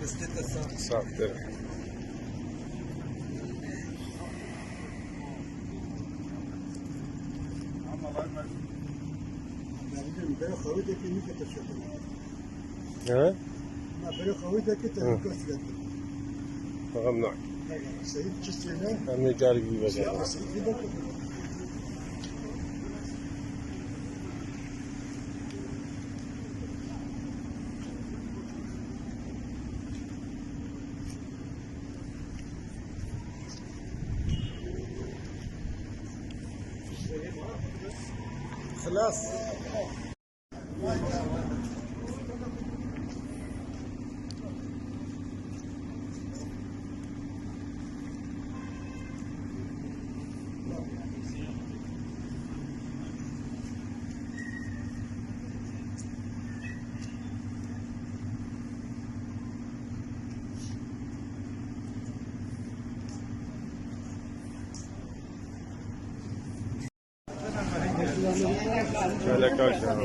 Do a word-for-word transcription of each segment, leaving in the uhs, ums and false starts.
Saftir. He? Hı. Tamam, na. Seyit Çiçeğine. Em ê carî bî vegerin. Seyit bir dakika. Xilas. Gelek aşağı.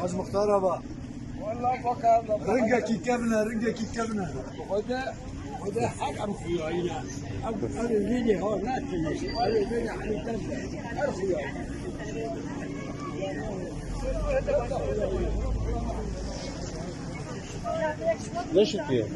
Haz Muxtar Aba. Ringekî kevin e, ringekî kevin e. Xwede, xwede her em xuyayî ne. Em, em ê vê ha naçine. Em ê vê ne, her xuyayî. Ne şikî?